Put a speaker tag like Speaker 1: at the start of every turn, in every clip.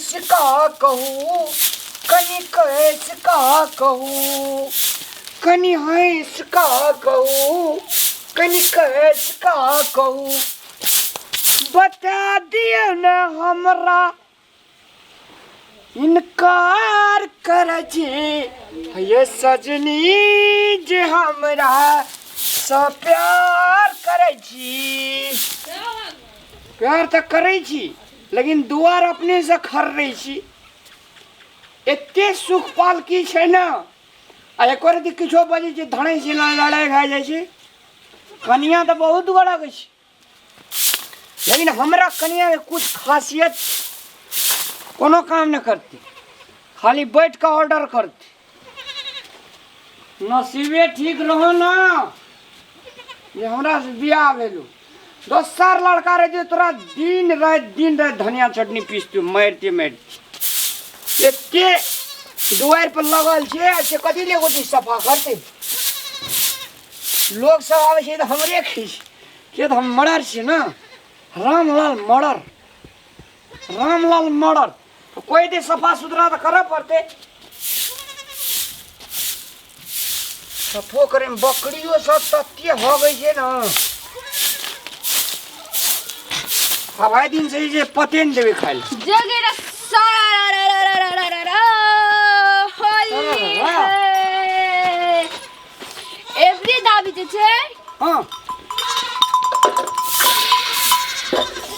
Speaker 1: हँसि कऽ कहू, कनि कसि कऽ कहू, कनि हँसि कऽ कहू, कनि कसि कऽ कहू, बता दियौ ने हमरा इनकार करै छी ये सजनी जे हमरा सँ प्यार करै छी। प्यार तऽ करै छी लेकिन दुआर अपनेसँ खर्रै छी। एते सुख पालकी छै ने, आ एको रति किछो बजै छै धड़ै छै, लड़ाइ भए जाइ छै। कनिया तऽ बहुत गोड़क छै, लेकिन हमरा कनियाके कुछ खासियत, कोनो काम नहि करती, खाली बैठ कऽ ऑर्डर करती। नसीबे ठीक रहो ना जे हमरा से बियाह भेलू। दोसर लड़का रहे तोरा दिन राति धनिया चटनी पीसतू, मारिते मारिते। एते दुआरि पर लगल छै से कथी ले गोटी सफा करतै? लोग सब आबै छै तऽ हमरे खाइ छै, किया तऽ हम मर्डर छियै ने, रामलाल मर्डर, रामलाल मर्डर। तऽ कोइ दे सफा सुथरा तऽ करऽ पड़तै। सफो करैमे बकरियो सब तते हगै छै ने, आब आइ दिन से जे पते नहि देबै खाइ लए।
Speaker 2: जगेरा सारा होली है। एवरी दाबी जे छै।
Speaker 1: हाँ,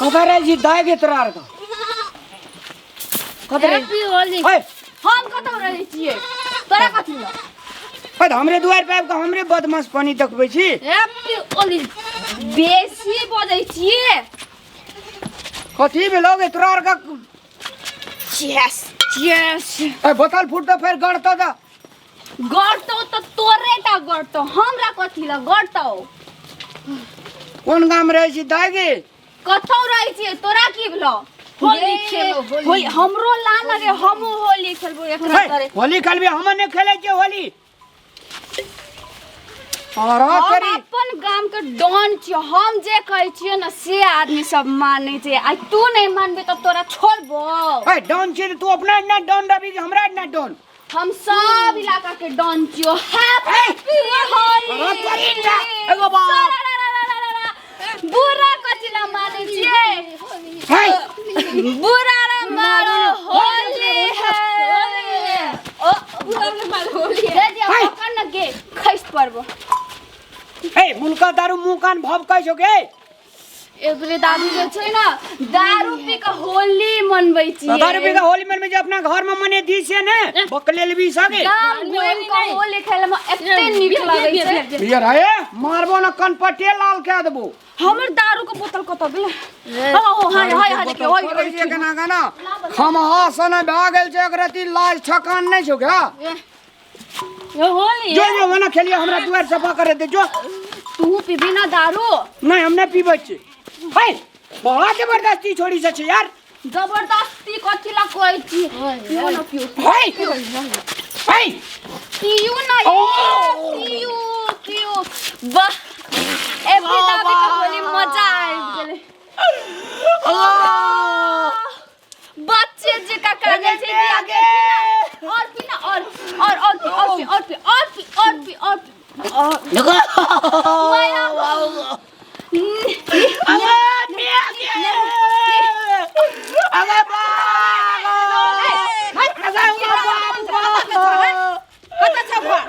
Speaker 1: कतऽ रहै छी दाइ गे तोरा आरके? कतऽ रहै?
Speaker 2: हैप्पी होली।
Speaker 1: ओए।
Speaker 2: हम कतऽ रहै छियै, तोरा कथी लऽ?
Speaker 1: ओए, तऽ हमरे दुआरि पर आबि कऽ हमरे बदमाश पानी देखबै छी?
Speaker 2: हैप्पी होली। बेसी बजै छियै।
Speaker 1: कथी भेलौ गे तोरा आरके?
Speaker 2: Yes yes.
Speaker 1: ए, बोतल फूटतौ फेर, गड़तौ तऽ।
Speaker 2: गड़तौ तऽ तोरे टा गड़तौ, हमरा कथी लऽ गड़तौ?
Speaker 1: कोन गाम रहै छी दाइ गे?
Speaker 2: कतौ रहै छियै, तोरा की भेलौ?
Speaker 3: होली खेलबो, होली।
Speaker 2: होली हमरो ला लगे, हमहूँ होली खेलबो एकरा
Speaker 1: हे,
Speaker 2: तरे।
Speaker 1: होली खेलबी? हम नहि खेलै छियै होली। और
Speaker 2: हम
Speaker 1: करी
Speaker 2: अपन गाम के डॉन छियै, हम जे कहै छियै ने से आदमी सब मानै छै। आ तू नहि मानबे तऽ तोरा छोड़बो?
Speaker 1: हे, डॉन छियै तऽ तू अपना एना डॉन रहबी कि हमरा एना डॉन?
Speaker 2: हम सब इलाका के डॉन छियो। हैप्पी होली।
Speaker 1: अरे तोरी टा, एगो बाप।
Speaker 2: बुरा कथी ला मानै छियै?
Speaker 1: हे।
Speaker 2: बुरा रे मारो होली है। ओ बुरा रे मारो होली है। दे दिया।
Speaker 1: हे।
Speaker 2: पकड़ न गे, खैस पड़बो।
Speaker 1: हे, मुनका दारू मुंह कान भभकै छौ गे?
Speaker 2: एबरे दादी जे छै ने दारू पी के होली मनबै छियै।
Speaker 1: दारू पी के होली मनबै छै? अपना घर में मने दी से ने बकलेल भी सगे।
Speaker 2: गाम घूम के होली खेले में एते नीक लगै छै।
Speaker 1: बियर है, मारबो न कनपटे लाल कए देबो।
Speaker 2: हमर दारू के बोतल कतऽ गेलै? ओ हाय हाय हाय, देखियौ ओइ।
Speaker 1: करै छै केना केना खमहा सन भए गेल छै, एकरा ती लाज ठकान नहि छौ क्या?
Speaker 2: ये होली।
Speaker 1: जो जो वना खेलिए, हमरा दुआर सफा करे दे, जो।
Speaker 2: तू पीबी ना दारू?
Speaker 1: नहीं, हम नहीं पीबै छी। हे, बड़ा जबरदस्ती छोड़ी से छै यार।
Speaker 2: जबरदस्ती कथी ला कहै छी? पियो ना, पियो।
Speaker 1: हे हे।
Speaker 2: पियो ना।
Speaker 1: ओ!
Speaker 2: पियो पियो। वाह, एबरी दादी के होली मजा आबि गेलै। बच्चे जकाँ कानै छै दिया के। और पी ना, और और और पी, और पी, और पी, और पी, और पी, और पी, और माया।
Speaker 1: अरे बाप, अरे बाप।
Speaker 3: कतऽ छौ घर?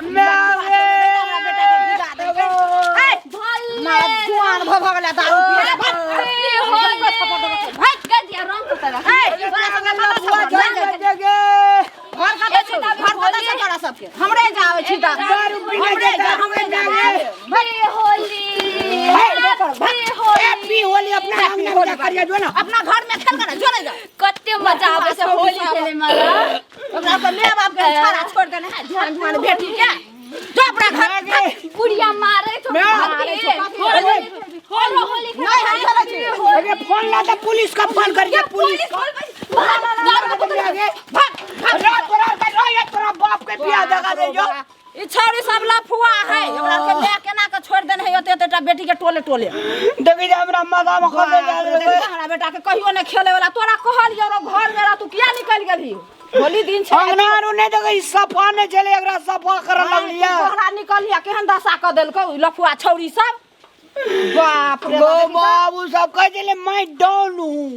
Speaker 3: हमरा बेटा के भुजा देलकै। ए, मारा जुआन भऽ भऽ गेलै दारू पी के। भाग,
Speaker 2: भाग के दिया रंग कतऽ रख?
Speaker 3: ए, तोरा सबके कतऽ छौ घर? जा, जा, जा। घर कतऽ छौ? घर कतऽ छौ तोरा सबके? हमरे जा आबै छी दारू।
Speaker 1: दारू पीने
Speaker 3: हमरे
Speaker 1: के
Speaker 3: जा,
Speaker 1: दारू
Speaker 3: हमरे जा।
Speaker 2: Happy Holi. Happy Holi.
Speaker 1: Happy Holi. अपना अंगना में जा करिया जो ना।
Speaker 3: अपना घर में खेल कर जो नहीं जा।
Speaker 2: कते मजा आबै छै होली खेले में ना।
Speaker 3: ओकरा पर माय बाप के छाड़ा छोड़ देने है ध्यान ध्यान बेटी के, जो अपना घर।
Speaker 2: बुढ़िया मारे छौ।
Speaker 1: मैं-
Speaker 2: मारे छौ। होली होली।
Speaker 3: नहीं, हम खेलै छी।
Speaker 1: अरे फोन ला तो पुलिस का फोन करिए, पुलिस का।
Speaker 3: भाग।
Speaker 1: अरे तोरा का रे, तोरा बाप के बियाह दगा दे जो।
Speaker 3: ई छौड़ी सब लफुआ है, ओकरा के माय केना के छोड़ देने है ओते ओते टा बेटी के टोले टोले।
Speaker 1: देखी जे हमरा माथा में खसे जा
Speaker 3: बाप रे,
Speaker 1: रहे।
Speaker 3: देखी हमरा बेटा के कहियो नहीं खेले वाला। तोरा कहलियो रो घर में रह, तू किया निकल गेलही होली दिन छै
Speaker 1: अंगना आरू नहि देखै ई सफा नहि छलै एकरा सफा करऽ लगलियै
Speaker 3: तोहरा निकलिया केहन दशा कऽ देलकौ ई लफुआ छौरी सब बाप रे
Speaker 1: गौ
Speaker 3: बाप,
Speaker 1: बाबू सब कहै छलै मैं डाउन हूँ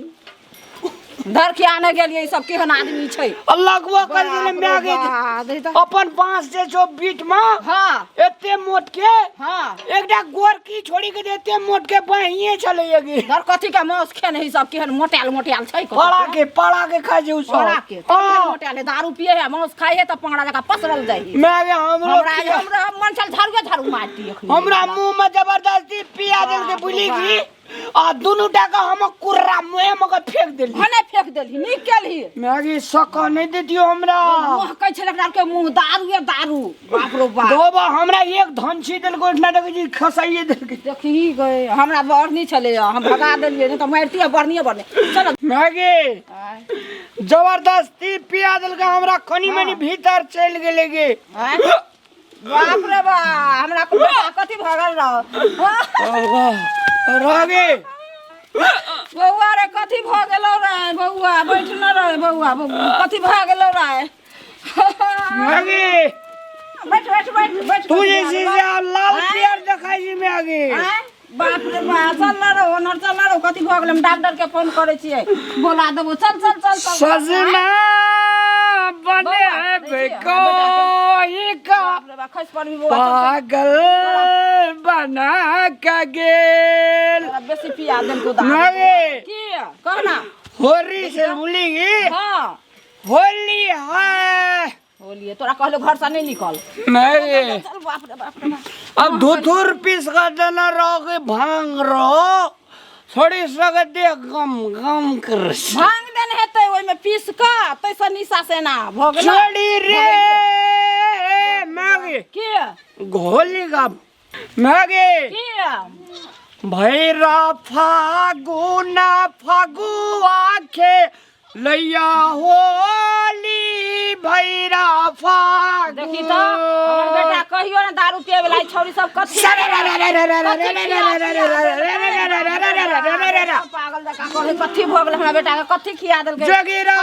Speaker 3: धर के आने गेलियै ई सब केहन आदमी छै
Speaker 1: लगबो कर छलै
Speaker 3: बाप रे
Speaker 1: माय गे
Speaker 3: बाप, देखी तऽ।
Speaker 1: अपन बांस जे छौ बीट में
Speaker 3: हाँ
Speaker 1: एते मोट के
Speaker 3: हाँ
Speaker 1: एकटा गोरकी छोड़ी के जे एते मोट के बाहिए छलै एगी
Speaker 3: धर कथी के मांस खेने ई सब केहन मोटायल मोटायल छै कथी
Speaker 1: पाड़ा के पाड़ा के खाइ छै उ सब
Speaker 3: पाड़ा के
Speaker 1: हाँ।
Speaker 3: मोटायल है, दारू पिए है मांस खाए है तऽ पाड़ा जकाँ पसरल जाइ है
Speaker 1: माय गे हमरो
Speaker 3: हमरा
Speaker 1: किया-
Speaker 3: हमरा मन छल झाड़ुए झाड़ू मारती अखनी
Speaker 1: हमरा मुंह में जबरदस्ती पिया देलकै बुझली की आ दुनू टा के हम कुर्रा मुँहे में के फेंक देली
Speaker 3: भने फेंक देलही नीक केलही
Speaker 1: मैगी सक नहीं देतियो हमरा
Speaker 3: मुँह कहै छलै एकरा के मुँह दारूए दारू बाप रो बाप
Speaker 1: दोबा हमरा एक धन छी देलको इतना देखै छी खसाइए देलकै
Speaker 3: देखही गए हमरा बढ़नी छलै हम भगा देलियै नहि तऽ मारितियै बढ़निए बढ़ने चल
Speaker 1: मैगी जबरदस्ती पिया देलकै हमरा कनी मनी भीतर चलि गेलै गे
Speaker 3: आँय? बाप रे बा हमरा को बेटा कथी भऽ गेल रहो
Speaker 1: रह गे
Speaker 3: बौआ रे कथी भऽ गेलौ रे बौआ बैठ न रे बौआ कथी भऽ गेलौ रे
Speaker 1: मैगी
Speaker 3: बैठ बैठ बैठ बैठ
Speaker 1: तू जे छै से आब लाल पियर देखै छी मैगी
Speaker 3: आँय? बाप रे बा चल न रो ओनर चल न रो कथी भऽ गेलै हम डॉक्टर के फोन करै छियै बोला देबो चल चल चल चल
Speaker 1: सजना बने
Speaker 3: बौआ, देखिए,
Speaker 1: कोई का
Speaker 3: बाप रे बा खसि पड़बी बौआ चल, चल।
Speaker 1: पागल बना के गेल
Speaker 3: तोरा बेसी पिया देलको दारू
Speaker 1: मैगी
Speaker 3: की कह ना
Speaker 1: होली से बोली
Speaker 3: हाँ
Speaker 1: होली है
Speaker 3: होलिए तोरा कहलो घर से नहीं निकल
Speaker 1: नहीं
Speaker 3: चल बाप रे बाप रे बाप।
Speaker 1: अब धुथुर पीस कर देना रहो कि भांग रहो थोड़ी सके देह गम गम कर
Speaker 3: भांग देने हेतै ओहिमे पीस कऽ तैसँ निशा सेना भऽ गेल
Speaker 1: छोड़ी रे मैगी
Speaker 3: की
Speaker 1: घोली का मैगी
Speaker 3: की
Speaker 1: भैरा फागुना फगुआ के लैया होली भैरा फागुन
Speaker 3: देखी तऽ हमर बेटा कहियो ने दारू पिए वाला ई छौरी सब कथी पागल जकाँ कहै कथी भऽ गेल हमरा बेटा के कथी खिया देलकै
Speaker 1: जगीरा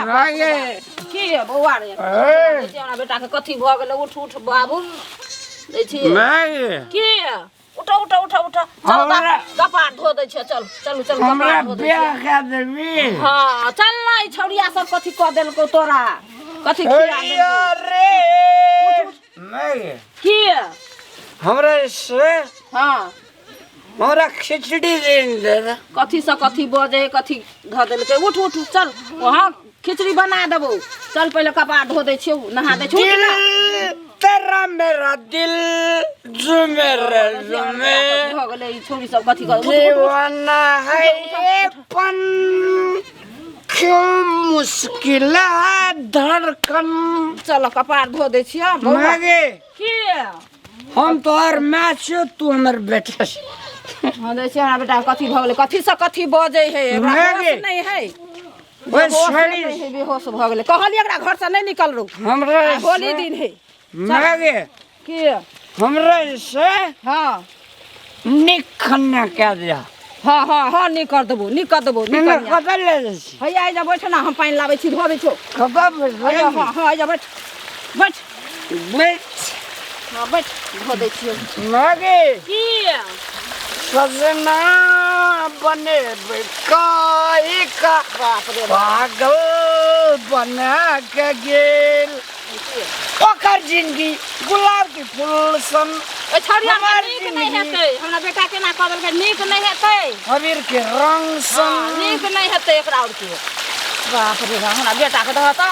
Speaker 3: भांग में की हे बौआ रे देखी हमरा बेटा के कथी भऽ गेलै उठ उठ बाबू दै छी की उठ उठ उठ उठ चल कपार धो दै छियै चल चलू चलू
Speaker 1: हमरा
Speaker 3: कपार धो दै छियै
Speaker 1: बियाह कए देबी
Speaker 3: हाँ चल ना ई छौड़िया सब कथी कऽ देलकौ तोरा कथी खिया देलकौ
Speaker 1: अरे नहीं
Speaker 3: की
Speaker 1: हमरा से
Speaker 3: हाँ
Speaker 1: हमरा खिचड़ी दे दे
Speaker 3: कथी से कथी बजे कथी धऽ देलकै उठ उठ चल वहाँ खिचड़ी बना देबौ चल पहिले कपार धो दै छियौ नहा दै छियौ उठ
Speaker 1: दिल
Speaker 3: ना।
Speaker 1: तेरा मेरा दिल जो मेरा जो में
Speaker 3: भऽ गेलै ई छौड़ी सब कथी कर उठ, उठ, उठ।
Speaker 1: दीवाना है ये पन क्यों मुश्किल है धड़कन
Speaker 3: चल कपार धो दै छियौ बौआ।
Speaker 1: मागे
Speaker 3: की
Speaker 1: हम तोहर माय छियौ तू हमर बेटा छी
Speaker 3: हँ दै छियै हमरा बेटा कथी भऽ गेलै कथी से कथी बजै है एकरा
Speaker 1: माय
Speaker 3: होश
Speaker 1: गे।
Speaker 3: नहि है
Speaker 1: ओए
Speaker 3: होश
Speaker 1: सड़ी
Speaker 3: नहि है बेहोश भऽ गेलै कहलियै एकरा घर से नहि निकल रो
Speaker 1: हमरा
Speaker 3: आइ होली दिन है
Speaker 1: माय गे
Speaker 3: की
Speaker 1: हमरा से
Speaker 3: हाँ
Speaker 1: नीक खाना कए दिया
Speaker 3: हाँ हाँ हाँ नीक कर देबो नीक कर देबो नीक
Speaker 1: एने
Speaker 3: करिया
Speaker 1: कतऽ ले जाइ छी
Speaker 3: हैया आइ जा बैठ ना हम पानि लाबै छी धो दै छौ
Speaker 1: कतऽ बैठबै
Speaker 3: हैया हाँ हाँ आइ जा बैठ बैठ
Speaker 1: बैठ
Speaker 3: हाँ बैठ धो दै छियौ
Speaker 1: माय गे
Speaker 3: की
Speaker 1: सजना बनेबै काई का
Speaker 3: बाप रे बाप
Speaker 1: पागल बना के गेल ओकर जिंदगी गुलाब के फूल सन
Speaker 3: ओइ छौड़िया
Speaker 1: हमर
Speaker 3: नीक नहि
Speaker 1: जिंदगी।
Speaker 3: हेतै हमरा बेटा केना कऽ देलकै नीक नहि हेतै
Speaker 1: अबीर के रंग
Speaker 3: हाँ,
Speaker 1: सन
Speaker 3: नीक नहि हेतै एकरा आओर के बाप रे बाप हमरा बेटा के दह तऽ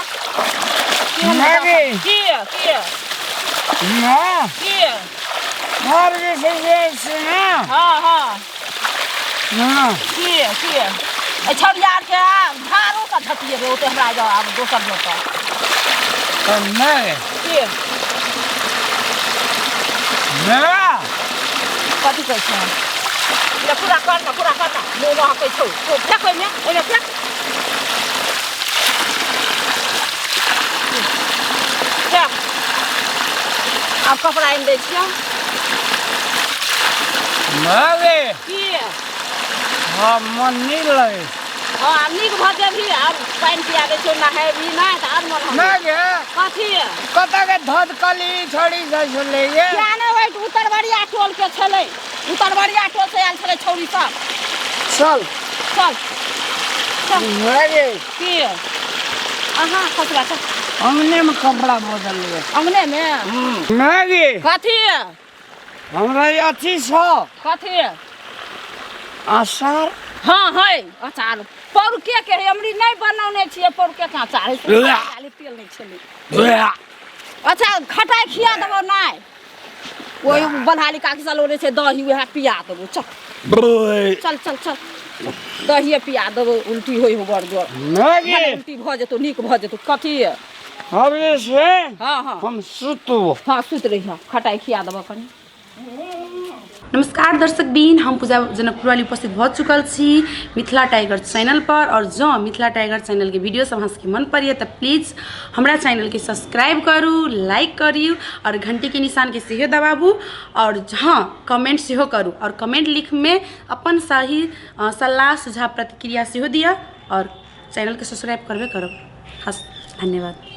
Speaker 3: केहन
Speaker 1: मागे।
Speaker 3: की की
Speaker 1: ना
Speaker 3: की
Speaker 1: और जे छै से छै ना
Speaker 3: हाँ हाँ
Speaker 1: ना
Speaker 3: की की एहि छौड़िया आरके झाड़ू से झटिएबै ओते हमरा जाउ आब दोसर जगह
Speaker 1: तऽ नहि
Speaker 3: की
Speaker 1: ना
Speaker 3: कथी कहै छै ले पूरा कर ना पूरा कर ना मुँह महकै छौ तो फेक ओहिमे ओहिमे फेक फेक आब कपड़ा आनि दै छियौ
Speaker 1: मागे
Speaker 3: की
Speaker 1: हाँ मन नहीं लगे
Speaker 3: हँ आब नीक भऽ जेबही आ पानि पिया दै छियौ नहेबी नहि तऽ आर मन
Speaker 1: ना गे
Speaker 3: कथी
Speaker 1: कतऽ के धधकली छड़ी से छलै गे
Speaker 3: किया नहि ओहि उतरबरिया टोल के छलै उतरबरिया टोल से आयल छलै छौरी सब
Speaker 1: चल
Speaker 3: चल चल
Speaker 1: ना गे
Speaker 3: की अहाँ खसबा चल
Speaker 1: अंगने में कपड़ा बदल ले
Speaker 3: अंगने में
Speaker 1: ना गे
Speaker 3: कथी
Speaker 1: हमरा ई अथी छ
Speaker 3: कथी
Speaker 1: असार
Speaker 3: हाँ है अचार पौरके के है अमरी नहि बनौने छियै पौरके के अचार है तेल नहि छलै अच्छा खटाइ खिया देबो नहि ओहि बन्हाली काकी साल ओने छै दही वएह पिया देबो चल चल चल चल दहिए पिया देबो उल्टी होइ हो बड़ जोर
Speaker 1: नहि
Speaker 3: उल्टी भऽ जेतौ नीक भऽ जेतौ कथी
Speaker 1: हम जे छै
Speaker 3: हाँ हाँ
Speaker 1: हम सुतबो
Speaker 3: हाँ सुति रहिह खटाइ खिया देबो कनि।
Speaker 4: नमस्कार दर्शक बीन, हम पूजा जनकपुरवाली उपस्थित भऽ चुकल छी मिथिला टाइगर चैनल पर। और जँ मिथिला टाइगर चैनल के वीडियो सब अहाँ सबके मन पड़ैए तऽ प्लीज हमरा चैनल के सब्सक्राइब करू, लाइक करू और घंटी के निशान के सेहो दबाबू और हाँ कमेंट सेहो करू और कमेंट लिख में अपन सही सलाह सुझाव प्रतिक्रिया सेहो दिअ और चैनल के सब्सक्राइब करबे करब। खास धन्यवाद।